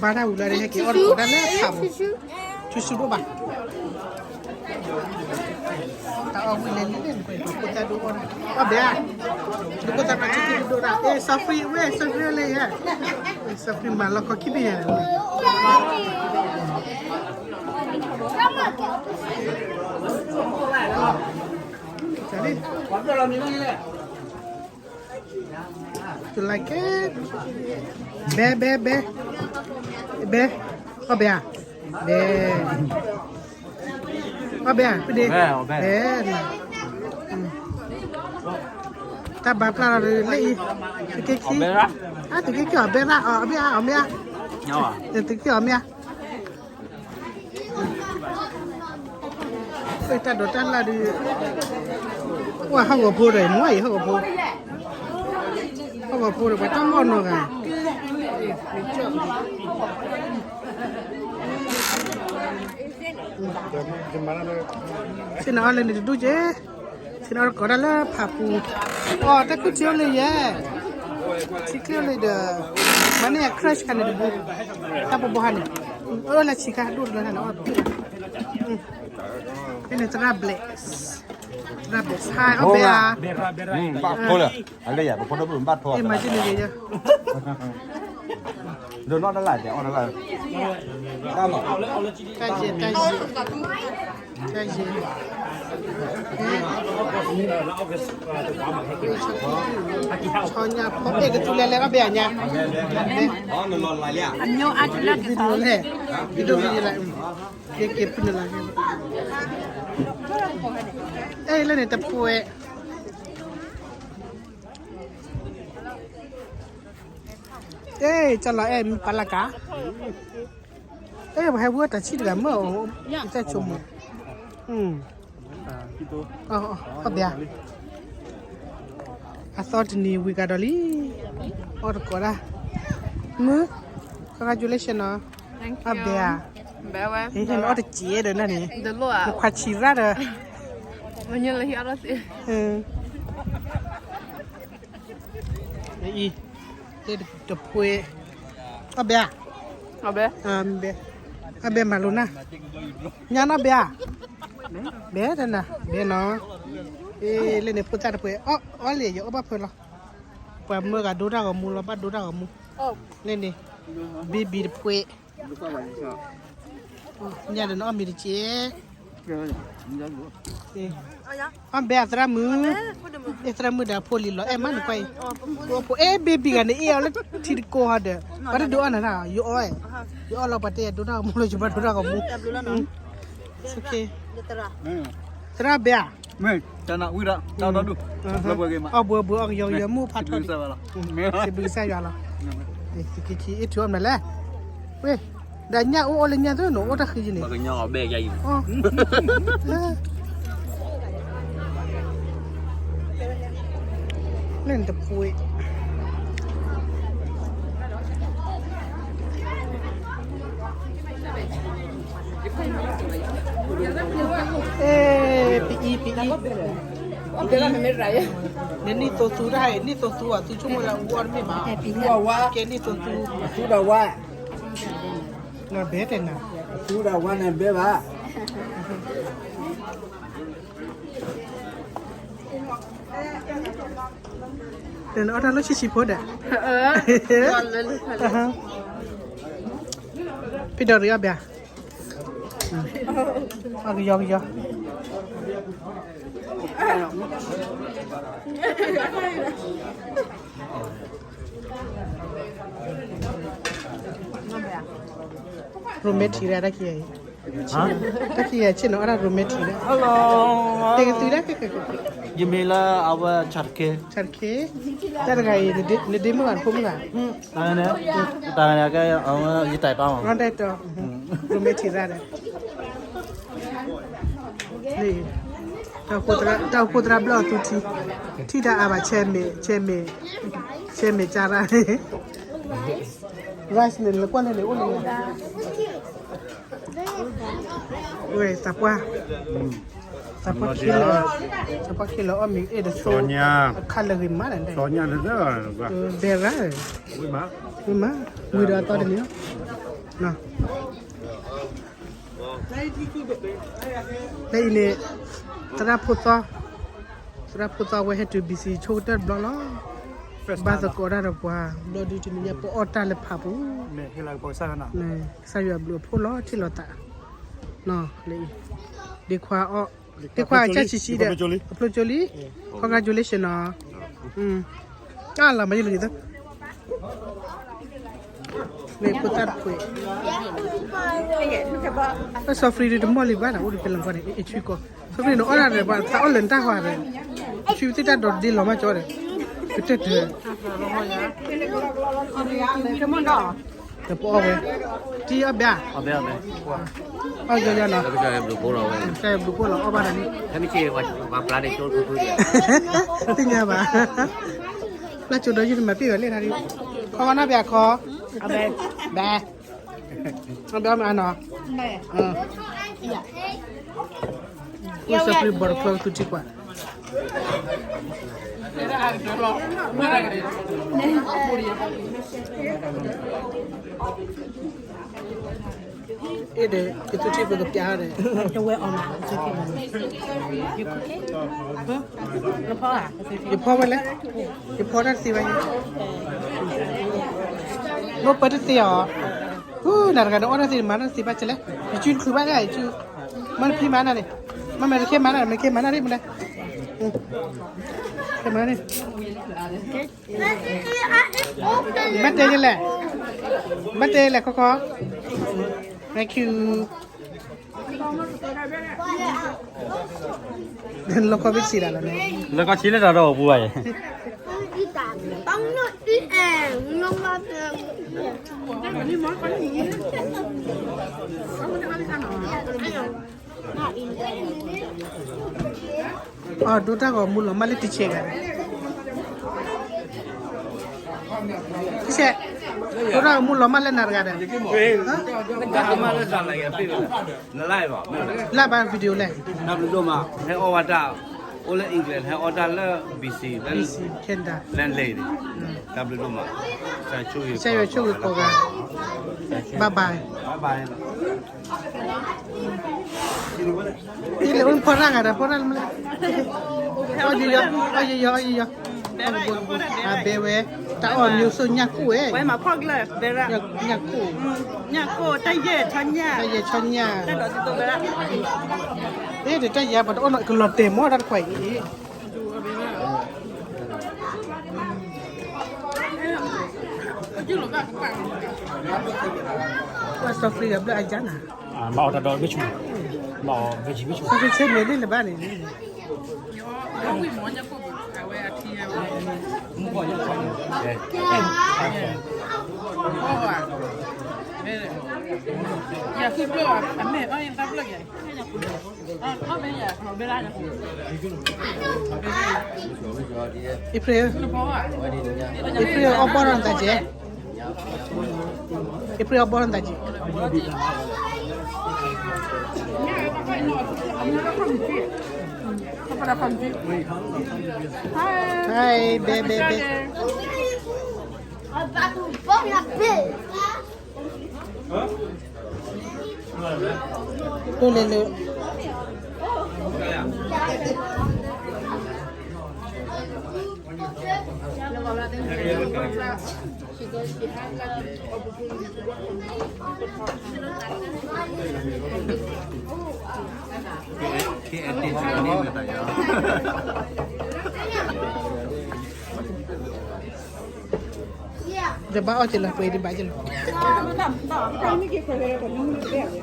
ဘါတၢ်ဝံၤလီၤဒီး ဟဲက့ၤအီၣ်တကိးတၢ်လၢဖးပူၤ, ဆူၣ်ဆူၣ်ဒိၣ်ဘၣ်. တၢ်အီၣ်ဝံၤလဲၤလံန့ၣ် နကွၢ် ဒိၣ်ခိၣ်သၣ်ဒိၣ်အီၣ်ဒၣ်, အီၣ်ဘဲဧါ, ဒိၣ်ခိၣ်သၣ်ဒိၣ်ထံခံဒိၣ်ဒၣ်, အဲ စီၤဖရံးဝဲ စီၤဖရံးလၢယဲ, စီၤဖရံးမၤလီၤခီခံဘ့ၣ်ယဲန့ၣ်, တၢ်လံ You like it? ဘဲ ဘဲ ဘဲ ဘဲ အီၣ်ဘဲဧါ, ဘဲ အီၣ်ဘဲဧါ, ဖုဒ့, ဘဲ, တၢ်ဘါပျၢ်လီၤလၢအံၤ, သုးက့ခံ, အသုးက့ခံအီၣ်ဘဲရၣ်, အီၣ်ဘဲဧါ, အီၣ်မ့ၢ်ဧါ, သုးက့အီၣ်မ့ၢ်ဧါ. တၢ်ဒိးတၢ်လၢ်ဒုး, အိၣ်ဟီၣ်ကဝီၤဖိဒီး မ့ၢ်အံၤဟီၣ်ကဝီၤဖိ, ဟီၣ်ကဝီၤဖိဒီး ပှၤတၢ်လီၢ်နီၤဂၤ, ဆ့ၣ်နီၤအီၣ်လၢန့ၣ်တဒူၣ်က့ၤ, ဆ့ၣ်နီၤအီၣ်တကိးဒၣ်လၢဖးပူၤ, အီၣ်တၢ်ခုၣ်ထံအိၣ်လၢယဲ, ထံချၢလၢဒီး, မၤန့ၢ် crush ခါန့ၣ်တဘိ, တၢ်ပဘီဟါန့ၣ်, အၢၣ်လၢဆံးခါဒိၣ်တလၢန့ၣ်အီၣ်တဘိ, ဖဲန့ၣ်သရၣ်ဘျဲး, သရၣ်ဘျဲး ဟါအီၣ်ဘဲဧါ, ဘၣ်ထိလၢ, အလၢယၤ ပဖိဒိၣ်ပဘၣ်ထိ, မၤက့ၤန့ၣ်က့ၤယၤ, ဒိးနီၢ်တလၢ်က့ၤအီၣ်တလၢ်, တၢ်ယဲၢ်, တၢ်ယဲၢ်, တၢ်ယဲၢ်, ဆီညါဖိအဲၣ်ကသူလဲၤလဲၤအီၣ်ဘဲဧါညါ, အမျိုးအါတလၢကသီ, ဒိၣ်က့ၤလၢ, က့ၤက့ၤဖုနလၢ, အဲၣ်လၢန့ၣ်တပှဲၤ အဲၣ် ကၢ်လီၤအဲၣ်မ့ၢ်ပှၤလၢကါ, အဲၣ် ပှၤဟဲဝံၤတၢ်ဆံၣ်တဂၤမၢ်, ယတၢ်ဆိကမိၣ်, အီၣ်ဘဲဧါ, အသီတနံၤဝံၤကဒီးလံ, အီၣ်တကိးဒၣ်, မုၢ်, congratulation နီၤ, အီၣ်ဘဲဧါ, ဟဲနအီၣ်တစဲးဒီးနန့ၣ်, နခွါဆံးရၣ်ဒီး အံၤ, တပှဲၤ, အီၣ်ဘဲဧါ, အဘဲ, အဘဲမၤလိနၢ်, ညါနီၢ်ဘဲဧါ, ဘဲတနၤ ဘဲနီၤ, လၢန့ၣ်ဖိသၣ်တပှဲၤ, အီၣ်လံ ယအီၣ်ဘၣ်ဖၢလီၤ, ပှၤမၢဂၤဒိတၢ်ဂီၤမူလီၤ ဘၣ်ဒိတၢ်ဂီၤမူ, လၢန့ၣ်, baby တပှဲၤ, ညါဒီးနအီၣ်မ့ၤတက့ၢ်, အီၣ်ဘဲအသရၣ်မုၣ်, အဲသရၣ်မုၣ်ဒီးအဖိလံၤလီၤ အဲၣ်မးနကွၢ်အံၤ, ဖိအဲ baby ဂၤန့ၣ် အဲၣ်အီၤလၢထံတကိးဟီဒီး, ပှၤတဒိးအီၣ်နၤ, ယအီၣ်, ယအီၣ်လီၤပှၤတဲယဒိတၢ်ဂီၤမူလီၤ ယဘၣ်ဒိတၢ်ဂီၤမူ, သရၣ်ဘဲဧါ, အီၣ်ဘှံးဘှံးအီၣ်ကယီကယီမ့ၢ်ဖးထီ, စံးဘျုးကစၢ်ယွၤလီၤ, စံးဘျုးကစၢ်ယွၤလီၤ, ခံခံအ့ၣ်ထူအီၣ်မနုၤလဲၣ်, ဝ့ၢ်, ဒီးညၣ်အိၣ်အိၣ်လၢညၣ်သိး နအိၣ်တၢ်ဃံယန့ၣ်, လၢနတပှဲၤ အဲ ပအံၤ ပအံၤ, နနံၣ်သိးသူတၢ်အံၤ နံၣ်သိးသူအီၤ သူဆိကမိၣ်လၢအူအီၣ်တမ့ၢ်ဘၣ်, ကဲနံၣ်သိးသူ, သူဒီးဝါ, နဘဲတဲနၤ, သူဒီးဝါန့ၣ်ဘဲဘၣ်. နအီၣ်တၢ်လၢဆံးဆံးဖိဒီး, ဖံဒီးရံအီၣ်ဘၣ်, အီၣ်ကယီကယီ, ရိမ့ၤထံၣ်ဒၣ်တၢ်ခံဂၤအံၤ, တၢ်ခံဂၤဆ့ၣ်နီၤအီၣ်တၢ်ရိမ့ၤထံၣ်ဒၣ်, ကဲကသွံဒၣ်, ယမ့ၢ်လၢအဝဲ ဆၣ်တကဲ, ဆၣ်တကဲ, တၢ်တဂၤအံၤ နဒ့မုၣ်ဂၤ နဖိမုၣ်ဂၤ, တၢ်ဂၤန့ၣ်, တၢ်ဂၤန့ၣ်ကဲ, ယတၢ်တီ, ရိမ့ၤထံၣ်ဒၣ်ဒီး, တၢ်အိၣ်ဖှိၣ်သရၣ်ဘျီၣ်အသူထံ, ထံၣ်တၢ်အါဘၣ် ဆဲမဲာ်, ဆဲမဲာ်, ဆဲမဲာ်ကၢ်ရၣ်, rice န့ၣ် လၢကွၢ်လၢန့ၣ်အိၣ်လၢ, ဝဲသးပှၢ်, သးပှၢ်ခ့လၢာ်, သးပှၢ်ခ့လၢာ်အီၣ်မ့ၤအဲၣ်ဒိးဆိ, အခါလၢဂ့ၤမးန့ၣ်, ဘဲရၣ်, ဝံၤမး, ဝံၤဒီးအသီတန့ၣ်လီၤ, လၢအံၤန့ၣ်, သရၣ်ဖိသီ, သရၣ်ဖိသီဝဲဟဲတုၤ ဘံၣ်စံၣ် ဆိကတၢၢ်တဘျီလီၤ, ဘၣ်သကိးတၢ်ဒီးပှၤ, ဘျီဒုးတနံၤညါ ပအီၣ်တၢ်လၢဖးပူၤ, ကစၢ်ယွၤဘျုးအဖှိၣ်လီၤထံၣ်လိာ်သး, လၢအံၤ, ဒ့ခွါအီၣ်, ဒ့ခွါအကၢ်ဆံးဆံးဒီး, အဖျိကၠိလံ, congratulation နီၤ, တၢ်လီၤမးယလီၤက့ၤသၢ, မ့ၢ်ဖိသၣ်တခွဲး, ပစီၤဖရံဒုးတမီၢ်လံဘၣ်ဒီး အိၣ်ဒီးဖဲလၢကီၢ်န့ၣ် အဆွံကီၢ်, စီၤဖရံဒုးနအီၣ်ဒၣ်ဒီး ပှၤသးအီၣ်လၢာ်နတၢ်ဟါဒီး, အဆွံသ့ၣ်တၢ်ဒိးဒ့လီၤမးကၠီဒီး, ကတၢၢ်တၢၢ် ဒီးပအီၣ်ဝဲ, တံၢ်အီၣ်ဘၣ်, အီၣ်ယီယီနီၤ, ကစၢ်ယွၤဘျုးဖှိၣ်လီၤ အီၣ်ဘၣ်ဒီးန့ၣ်, သ့ၣ်ညါဘၣ်, လၢကၠိဒီးယုၢ်တမၤပ့ၢ်ဝဲလဲၣ်, ခီနီၣ်ဘၣ်ခီ, ဘၣ်, ဘၣ်မနီၤ, အိၣ်စၢဖျံဘီတဖျၢၣ်ကသူထံကွၢ် အဲၣ်ဒိးကသူထံပကပျၢ်ဒီး, တဝဲအီၤမး, ယဖီဧါ, ယဖီဝဲလဲၣ်, ယဖီတၢ်တသ့ဘၣ်, ဘိပၢတသ့အီၤ, နၤတဂၤဒီးအီၣ်တၢ်သ့မၤတၢ်တသ့ဘၣ်ကလဲၣ်, ယစုတချုးဘၣ်ယစု, မ့ၢ်တဖံမၤနၤန့ၣ်, မ့ၢ်မ့ၢ်တခဲမၤနၤ, မ့ၢ်ခဲမၤနၤဒ်မလဲၣ်, ခဲမၤနၤန့ၣ် ဘၣ်တဲလဲၣ်, ဘၣ်တဲလဲၣ်ခီခီ, လီၢ်ခီဘ့ၣ်ဆံးဒၣ်လီၤန့ၣ်, လီၢ်ခီဆံးလၢတၢ်ဒီးအပူၤဘၣ်ယဲၢ် အဒိတၢ်ဂီၤမူလီၤမၢ်လၢတဆဲးဂၤ, တဆဲး, ဒိတၢ်ဂီၤမူလီၤမၢ်လၢနၤတဂၤဒီး, လၢဘၣ် video လဲၣ်, တၢ်ဘျုးဒိၣ်မး, ဟဲအီၣ်ဝဲတၢ်, အိၣ်လၢ England ဟဲအီၣ်တၢ်လၢ ဘံၣ်စံၣ် လၢ Canada လၢ လ့ၣ်န့ၣ်, တၢ်ဘျုးဒိၣ်မး, ကစၢ်ယွၤဆိၣ်ဂ့ၤကိးဂၤ, bye bye, bye bye လၢအိၣ်ဖီရၣ်ဂၤဒီးဖီရၣ်လၢမ့ၢ်လဲၣ်, အီၣ်ယီယီ, အီၣ်ယီယီ, အီၣ်ယီယီ, အဘဲဝဲ, တၢ်အီၣ်မံၤစိၣ်ညၣ်ကိၣ်ဝဲ, ညၣ်ကိၣ်, တၢ်ယဲၢ်ဆီညၣ်, တၢ်ယဲၢ်ဆီညၣ်, တၢ်ယဲၢ်ပှၤတအိၣ်နီၣ်ကလီၤတဲာ်မီၢ်တၢ်တခွါအံၤ, ပှၤစီၤဖရံးဂၤဘျၢအယါနၤ, ဘၣ်အီၣ်တၢ်ဒီးမ့ၢ်ဆူၣ်, ဘၣ်အီၣ်မ့ၢ်ဆူၣ်မ့ၢ်ဆူၣ်, စီၤဖရံးဆ့မ့ၢ်လ့ၣ်လၢၤဘၣ်န့ၣ်, ယၤဃုပျိၢ်အမဲၣ်အီၣ်ယသးပျိၢ်ယၤ, အ့ဖြ့ၣ်, အ့ဖြ့ၣ်အီၣ်ဘီၣ်ထီၣ်နသးကဲ, အ့ဖြ့ၣ်အီၣ်ဘီၣ်ထီၣ်နသးကဲ, ဟဲဘဲဘဲဘဲ, Hello. တဘၣ်အီၣ်က့ၤလီၤ ပှဲၤဒံးဘၣ်က့ၤလီၤ.